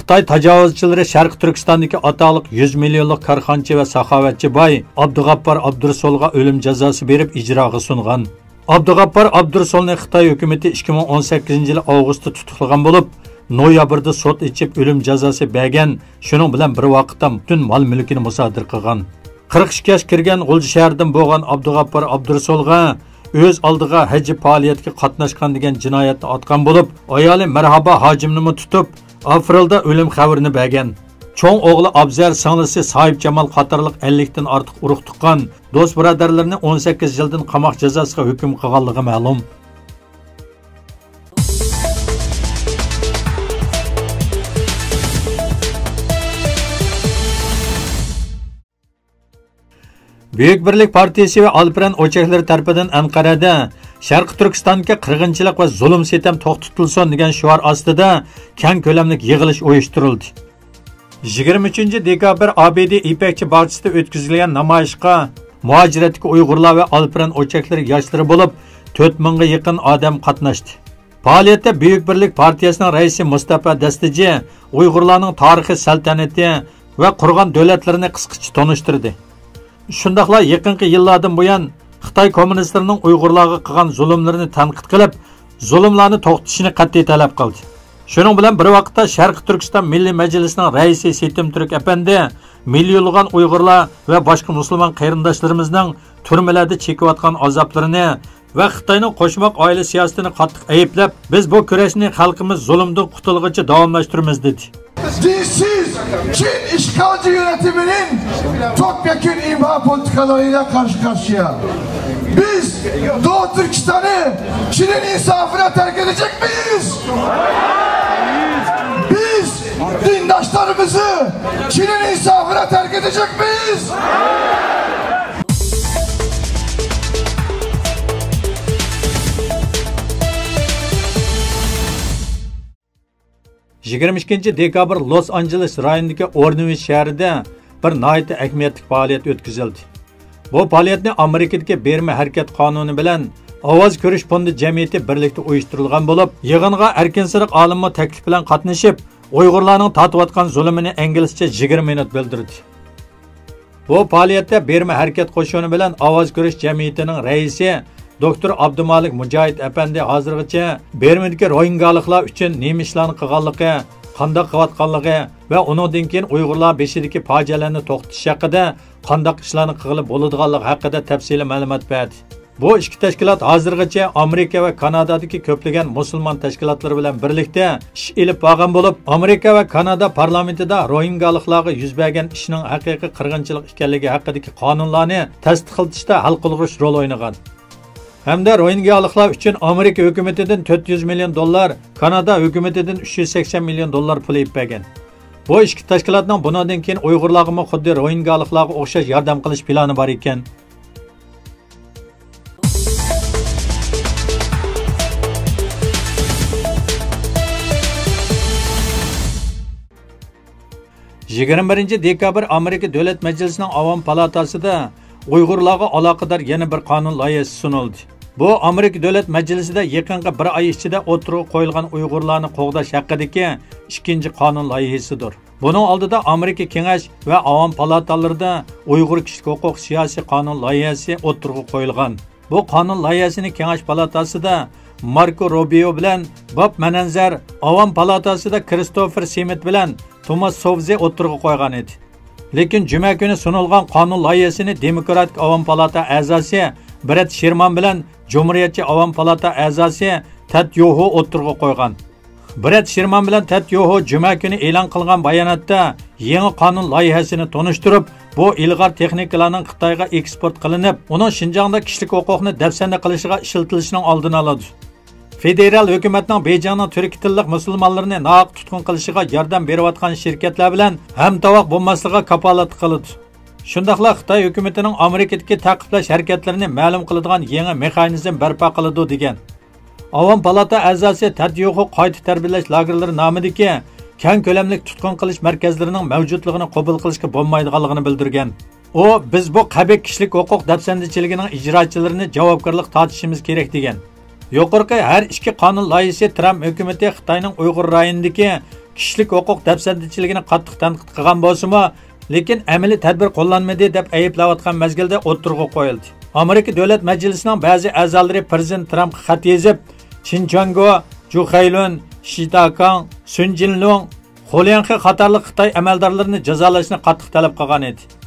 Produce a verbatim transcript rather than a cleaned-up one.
خىتاي تاجاۋۇزچىلىرى شەرقىي تۈركىستاندىكى ئاتاقلىق يۈز مىليونلۇق كارخانىچى ۋە ساخاۋەتچى باي ئابدۇغاپپار ئابدۇرۇسۇلغا ئۆلۈم جازاسى بېرىپ ئىجراغا سۇنغان. ئابدۇغاپپار ئابدۇرۇسۇلنى خىتاي ھۆكۈمىتى ئىككى مىڭ ئون سەككىزىنچى يىلى ئاۋغۇستتا تۇتۇقلىغان بولۇپ، نويابىردا سوت ئېچىپ ئۆلۈم جازاسى بەرگەن، شۇنىڭ بىلەن بىر ۋاقىتتا پۈتۈن مال-مۈلكىنى مۇسادىرە قىلغان. قىرىق ئىككى ياشقا كىرگەن غۇلجا شەھىرىدىن بولغان ئابدۇغاپپار ئابدۇرۇسۇلغا ئۆز ئالدىغا ھەج پائالىيەتكە قاتناشقان دېگەن جىنايەتنى ئاتقان بولۇپ، ئايالى مەرھابا ھاجىمنىمۇ تۇتۇپ، ئاپرېلدا ئۆلۈم خەۋىرىنى بەرگەن. چوڭ ئوغلى ئابزەر، سىڭلىسى ساھىبجامال قاتارلىق ئەللىكتىن ئارتۇق ئۇرۇق-تۇغقان، دوست-بۇرادەرلىرىنى ئون سەككىز يىلدىن قاماق جازاسىغا ھۆكۈم قىلغانلىقى مەلۇم. بۈيۈك بىرلىك پارتىيىسى ۋە ئالپىرەن ئوچاكلىرى تەرىپىدىن ئەنقەرەدە شەرقىي تۈركىستاندىكى قىرغىنچىلىق ۋە زۇلۇم-سىتەم توختىتىلسۇن دېگەن شوئار ئاستىدا كەڭ كۆلەملىك يىغىلىش ئۇيۇشتۇرۇلدى. يىگىرمە ئۈچىنچى دېكابىر ئابىدى يىپەكچى باغچىسىدا ئۆتكۈزۈلگەن نامايىشقا مۇھاجىرەتتىكى ئۇيغۇرلار ۋە ئالپىرەن ئوچاكلىرى ياشلىرى بولۇپ، تۆت مىڭغا يېقىن ئادەم قاتناشتى. پائالىيەتتە بۈيۈك بىرلىك پارتىيەسىنىڭ رەئىسى مۇستەپا دەستىجى ئۇيغۇرلارنىڭ تارىخىي سەلتەنىتى ۋە قۇرغان دۆلەتلىرىنى قىسقىچە تونۇشتۇردى. شۇنداقلا يېقىنقى يىللاردىن بۇيان خىتاي كوممۇنىستلىرىنىڭ ئۇيغۇرلارغا قىلغان زۇلۇملىرىنى تەنقىد قىلىپ، زۇلۇملارنى توختىتىشنى قەتئىي تەلەپ قىلدى. شۇنىڭ بىلەن بىر ۋاقىتتا، شەرقىي تۈركىستان مىللىي مەجلىسىنىڭ رەئىسى سېتىم تۈرك ئەپەندى مىليونلىغان ئۇيغۇرلار ۋە باشقا مۇسۇلمان قېرىنداشلىرىمىزنىڭ تۈرمىلەردە چېكىۋاتقان ئازابلىرىنى ۋە خىتاينىڭ قوشماق ئائىلە سىياسىتىنى قاتتىق ئەيىبلەپ، بىز بۇ كۈرەشنى خەلقىمىز زۇلۇمدىن قۇتۇلغىچە داۋاملاشتۇرىمىز، دېدى. Dinsiz Çin işgalci yönetiminin topyekün imha politikalarıyla karşı karşıya. Biz Doğu Türkistan'ı Çin'in insafına terk edecek miyiz? Biz dindaşlarımızı Çin'in insafına terk edecek miyiz? يىگىرمە ئىككىنچى دېكابىر لوس ئانژېلېس رايونىدىكى ئورنۋىچ شەھىرىدە بىر ناھايىتى ئەھمىيەتلىك پائالىيەت ئۆتكۈزۈلدى. بۇ پائالىيەتنى ئامېرىكىدىكى بىرما ھەرىكەت قانۇنى بىلەن ئاۋاز كۆرۈش فوندى جەمئىيىتى بىرلىكتە ئۇيۇشتۇرۇلغان بولۇپ، يىغىنغا ئەركىن سېرىق ئالىممۇ تەكلىپ بىلەن قاتنىشىپ، ئۇيغۇرلارنىڭ تارتىۋاتقان زۇلۇمىنى ئىنگلىزچە يىگىرمە مىنۇت بىلدۈردى. بۇ پائالىيەتتە بىرما ھەرىكەت قوشۇنى بىلەن ئاۋاز كۆرۈش جەمئىيىتىنىڭ رەئىسى دوكتور ئابدۇمالىك مۇجاھىد ئەپەندى ھازىرغىچە بىرمىدىكى روھىنگالىقلار ئۈچۈن نېمە ئىشلارنى قىلغانلىقى، قانداق قىلىۋاتقانلىقى ۋە ئۇنىڭدىن كېيىن ئۇيغۇرلار بېشىدىكى پاجىئەلەرنى توختىتىش ھەققىدە قانداق ئىشلارنى قىلغىلى بولىدىغانلىقى ھەققىدە تەپسىلىي مەلۇمات بەردى. بۇ ئىككى تەشكىلات ھازىرغىچە ئامېرىكا ۋە كانادادىكى كۆپلىگەن مۇسۇلمان تەشكىلاتلىرى بىلەن بىرلىكتە ئىش ئېلىپ بارغان بولۇپ، ئامېرىكا ۋە كانادا پارلامېنتىدا روھىنگالىقلارغا يۈز بەرگەن ئىشنىڭ ھەقىقىي قىرغىنچىلىق ئىكەنلىكى ھەققىدىكى قانۇنلارنى تەستىقلىتىشتا ھەل قىلغۇچ رول ئوينىغان. ھەمدە روھىنگالىقلار ئۈچۈن ئامېرىكا ھۆكۈمىتىدىن تۆت يۈز مىليون دوللار، كانادا ھۆكۈمىتىدىن ئۈچ يۈز سەكسەن مىليون دوللار پۇل ئېلىپ بەرگەن. بۇ ئىككى تەشكىلاتنىڭ بۇنىڭدىن كېيىن ئۇيغۇرلارغىمۇ خۇددى روھىنگالىقلارغا ئوخشاش ياردەم قىلىش پىلانى بار ئىكەن. يىگىرمە بىرىنچى دېكابىر ئامېرىكا دۆلەت مەجلىسىنىڭ ئاۋام پالاتاسىدا ئۇيغۇرلارغا ئالاقىدار يەنە بىر قانۇن لايىھەسى سۇنۇلدى. بۇ ئامېرىكا دۆلەت مەجلىسىدە يېقىنقى بىر ئاي ئىچىدە ئوتتۇرىغا قويۇلغان ئۇيغۇرلارنى قوغداش ھەققىدىكى ئىككىنچى قانۇن لايىھەسىدۇر. بۇنىڭ ئالدىدا ئامېرىكا كېڭەش ۋە ئاۋام پالاتالىرىدا ئۇيغۇر كىشىلىك ھوقۇق سىياسىي قانۇن لايىھەسى ئوتتۇرىغا قويۇلغان. بۇ قانۇن لايىھەسىنى كېڭەش پالاتاسىدا ماركو روبىيو بىلەن باب مەنەنزەر، ئاۋام پالاتاسىدا كرىستوفېر سىمىت بىلەن توماس سوۋزې ئوتتۇرىغا قويغان ئىدى. لېكىن جۈمە كۈنى سۇنۇلغان قانۇن لايىھەسىنى دېموكراتىك ئاۋام پالاتا ئەزاسى برېت شېرمان بىلەن جۇمھۇرىيەتچى ئاۋام پالاتا ئەزاسى تېد يوھو ئوتتۇرىغا قويغان. برېت شېرمان بىلەن تېد يوھو جۈمە كۈنى ئېلان قىلغان باياناتتا يېڭى قانۇن لايىھەسىنى تونۇشتۇرۇپ، بۇ ئىلغار تېخنىكىلارنىڭ خىتايغا ئېكسپورت قىلىنىپ، ئۇنىڭ شىنجاڭدا كىشىلىك ھوقۇقنى دەپسەندە قىلىشىغا ئىشلىتىلىشىنىڭ ئالدىنى ئالىدۇ. فېدېرال ھۆكۈمەتنىڭ بېيجىڭنىڭ تۈركىي تىللىق مۇسۇلمانلىرىنى ناھەق تۇتقۇن قىلىشىغا ياردەم بېرىۋاتقان شىركەتلەر بىلەن ھەمتاۋاق بولماسلىقىغا كاپالەتلىك قىلىدۇ. شۇنداقلا خىتاي ھۆكۈمىتىنىڭ ئامېرىكىدىكى تەقىبلەش ھەرىكەتلىرىنى مەلۇم قىلىدىغان يېڭى مېخانىزم بەرپا قىلىدۇ، دېگەن. ئاۋام پالاتا ئەزاسى تېد يوھو قايتا تەربىيەلەش لاگېرلىرى نامىدىكى كەڭ كۆلەملىك تۇتقۇن قىلىش مەركەزلىرىنىڭ مەۋجۇتلۇقىنى قوبۇل قىلىشقا بولمايدىغانلىقىنى بىلدۈرگەن. ئۇ، بىز بۇ قەبىھ كىشىلىك ھوقۇق دەپسەندىچىلىكىنىڭ ئىجراچىلىرىنى جاۋابكارلىققا تارتىشىمىز كېرەك، دېگەن. يۇقىرىقى ھەر ئىككى قانۇن لايىھىسى ترامپ ھۆكۈمىتى خىتاينىڭ ئۇيغۇر رايونىدىكى كىشىلىك ھوقۇق دەپسەندىچىلىكىنى قاتتىق تەنقىد قىلغان بولسىمۇ، لېكىن ئەمەلىي تەدبىر قوللانمىدى دەپ ئەيىبلەۋاتقان مەزگىلدە ئوتتۇرىغا قويۇلدى. ئامېرىكا دۆلەت مەجلىسىنىڭ بەزى ئەزالىرى پىرېزىدېنت ترامپقا خەت يېزىپ، چىن چۈەنگو، جۇ خەيلۈن، شى تاكاڭ، سۈن جىنلۇڭ، خو لياڭخې قاتارلىق خىتاي ئەمەلدارلىرىنى جازالاشنى قاتتىق تەلەپ قىلغان ئىدى.